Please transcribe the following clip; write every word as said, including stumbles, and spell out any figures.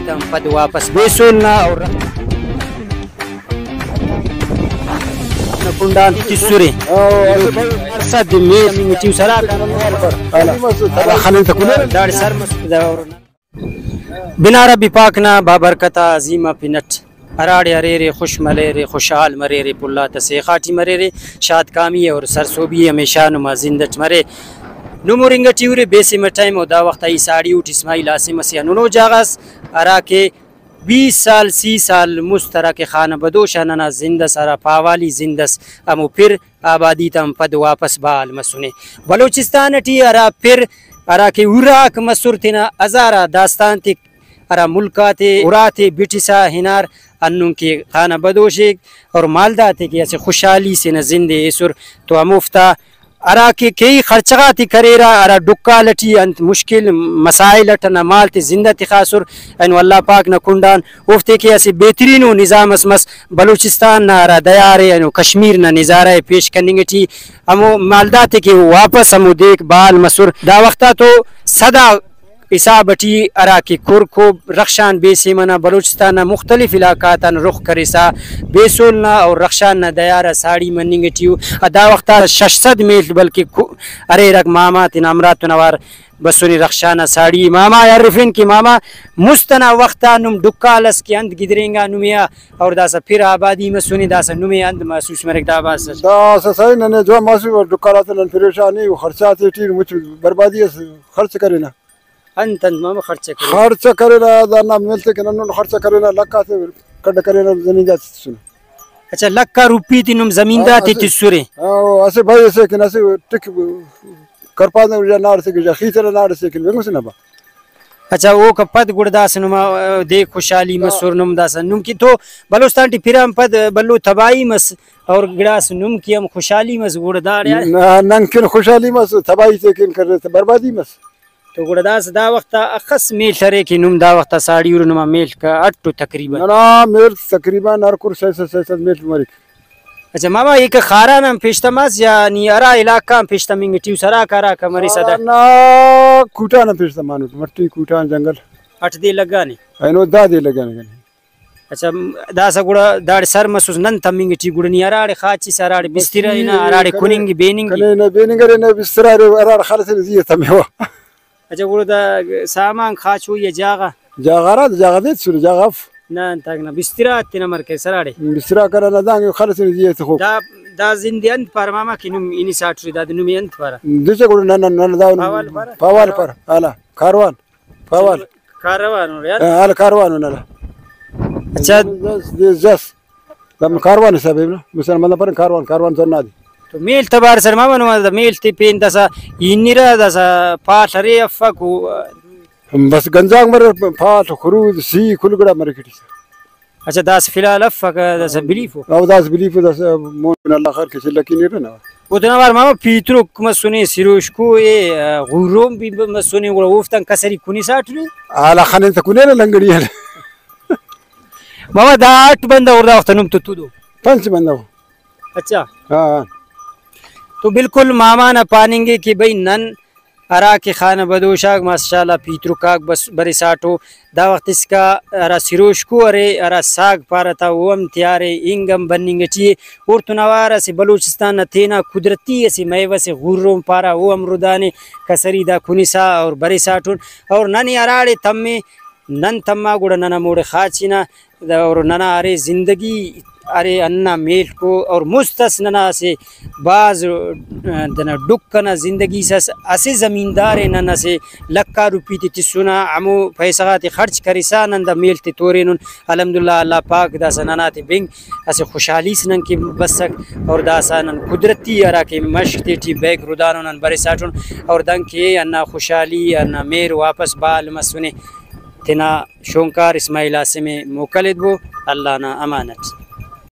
تم پد واپس بیسون نا اور کنڈان تسرے۔ سد میل ٹیو سرا خنن تکنے۔ داڑے سر مسر دا اور بنا ربی پاک نا بابرکت آ عظیم آ پن اٹ ہراڑے ہریرے، خوش مریرے، خوشحال مریرے، پھل آتا سیخا ٹی مریرے، شاد کامی اور سرسہبی ہمیشہ نما زند اٹ مرے۔ نم ہرنگ ٹی ارے بے سم ٹائم و دا وخت آ ای ساڑی اٹ اسماعیل عاصم اسے ہندنو جاگہ اس ہراکہ بیس سال، سی سال مست ہراکہ خانہ بدوش آ ننا زند اس، ہرا پاوالی زند اس، ہمو پھر آبادی تان پد واپس بحال مسنے۔ بلوچستان ٹی ہرا پھر ہراکہ اراک مسر تینا ہزارہ داستان تے ہرا ملک آتے اراتے بٹسا ہنار، ہندن کہ خانہ بدوشیک اور مالدار تے کہ اسہ خوشحالی سے نا زندے ایسر تو ہموفتا ہرا کہ کیہی خرچہ غاتے کریرہ، ہرا ڈکال ٹی انت مشکل مسائل اٹ ہندا مال تے زندہ تخاسر، اینو اللہ پاک نا کنڈان اوفتے کہ اسہ بہترین ءُ نظام اس مس۔ بلوچستان نا ہرا دیار ءِ، اینو کشمیر نا نظارہ ءِ پیش کننگ ٹی ہمو مالدار تے کہ واپس ہمو دیک بحال مسر۔ دا وخت آ تو سدا حساب ٹی ہرا کہ کرکو رخشان بے سیم ئنا بلوچستان نا مختلف علاقہ آتان رخ کرسا بیسول نا اور رخشان نا دیار آ ساڑی مننگ ٹی ءُ۔ دا وخت آ شش سد میل بلکہ کو-، ہریرک ماما تینا ہمراہ تون اوار بسنے۔ رخشان آ ساڑی ماما ءِ ہرفین کہ ماما مست ئنا وخت آ نم ڈکال ئس کہ انت گدرینگا نمے آ اور داسہ پھر آبادی مسنے، داسہ نمے انت محسوس مریک دا باسہ؟ داسہ صحیح ننے جوان محسوس مریک، ڈکال آتے نن پریشان ءِ، خرچہ آتے ٹی مچ بربادی اس خرچ کرینہ۔ انت انت ماما خرچہ کرے؟ خرچہ کرینہ، دا نا ملتے کہ نن خرچہ کرینہ، لکھ آتے کڈ کرینہ، زمین جات سنہ۔ اچھا، لکھ آ روپی تے نم زمیندار تے ہاں، اسہ، تسرے؟ ہاں، اسہ بھائی اسے کن اسہ ٹک کرپان یا ناڑ سے کہ یا خیت نا ناڑ سے کن بنگس نہ با۔ اچھا، اوکا پد گڑا داسہ نما، آ، دیک خوشحالی مسر نم داسہ نم کہ تو بلوچستان ٹی پھران پد بھلو تباہی مس اور گڑاس نم کہ ہم خوشحالی مس گڑا داڑے آ۔ نہ، نن کن خوشحالی مس، تباہی تے کن کرے تہ بربادی مس۔ تو گڑا داسہ دا وخت آ اخس میل ارے کہ نم دا وخت آ ساڑی ارے نما میل کا اٹ ءُ تقریباً؟ ننا میل تقریباً ہر کر سئے سد، سئے سد میل مریک۔ اچھا ماما، ایکا خاران آن پیش تماس یا نی ہرا علاقہ آن پیش تمنگ ٹی اس، ہراکا ہراکا مریسہ دا؟ خاران نا کوٹان آن پیش تمانٹ، مٹی کوٹان جنگل۔ اٹ دے لگانے؟ اینو دا دے لگانے کنے۔ اچھا، داسہ گڑا داڑے سر مسس نن تمنگ ٹی، گڑا نی ہراڑے خاچس، ہراڑے بس بسترہ ای ہنا، ہراڑے کنے، کننگ بیننگ۔ کنے نہ بیننگ ارے نہ بسترہ ارے، ہراڑے خالص زی تمیوہ۔ اچھا، گڑا دا سامان خاچوئی آ جاغہ؟ جاغہ ہرا، جاغہ دے تسنے، جاغہ اف۔ نہ، انتاک نہ، بسترہ تینا مر کرے سراڑے۔ بسترہ کرا نہ دانگ خلص نے جی تخوک۔ دا، دا زندے انت پارہ ماما کہ نم انساٹرے، دادے نمے انت پارہ؟ دچہ گڑا نہ، نہ، نہ، دا پاوال پارہ؟ پاوال پارہ، ہالا، کاروان، پاوال۔ کاروان ارے یار۔ ہاں، ہالا کاروان ہالا۔ اچھا۔ جس، جس، جس۔ دا کاروان حساب ہے نا، مثلاً بندغ پارہ کاروان، کاروان زنا دی۔ تو میل تبار سر ماما نما دا میل تے پین داسا ہنرہ داسا پاڷ ارے افک او۔ بس گنجاک مریر، پاڷ، خرود، سی کل گڑا مریک ٹی۔ اچھا، داسہ فی الحال افک داسہ بلیفو۔ او داسہ بلیفو داسہ مون اللہ خیر کہ چلکی نیرہ نا۔ او تینا وار ماما پیتروک مسنے، سروشکو اے، غورون بھی مسنے، گڑا اوفتان کسری کنساٹ نے؟ حالا خنن تہ کنے نا لنگڑی آن۔ ماما دا اٹ بندغ اور دا وخت نم تو تدو؟ پنچ بندغ۔ اچھا۔ ہاں، ہاں۔ تو بالکل ماما نا پاننگ ءِ کہ بھئی نن ہرا کہ خانہ بدوش آک ماشاءاللہ پیترک آک بس برساٹو، دا وخت اسکا ہرا سروشکو ارے، ہرا ساگ پارہ تا او ہم تیار ءِ، انگ ہم بننگ ٹی ءِ۔ اوڑتون اوار اسہ بلوچستان نا تینا قدرتی اسہ میوہ سے غورون پارہ، او ہم ردانے کسری دا کنسا اور برساٹن اور ننے ہراڑے تمے نن تما گڑا نن ہموڑے خاچنہ۔ دا اور ننا ارے زندگی ارے ہندا میلکو اور مست اس ننا اسہ بھاز، آ، دنا ڈکھ ئنا زندگی اس، اسہ زمیندار ءِ نن اسہ لکھ آ روپی تے تسنہ، ہمو پیسہ غاتے خرچ کرسا نن دا میل تے تورینن۔ الحمدللہ اللہ پاک داسہ ننا تے بنگ اسہ خوشحالی اس نن کہ بسک اور داسہ نن قدرتی ہرا کہ مش تیٹی بیک ردانو نن برساٹن اور دنکہ ہندا خوشحالی ہندا مہر واپس بحال مسنے۔ تینا شونکار اسماعیل عاصم ءِ موکل ایتبو، اللہ نا امان اٹ۔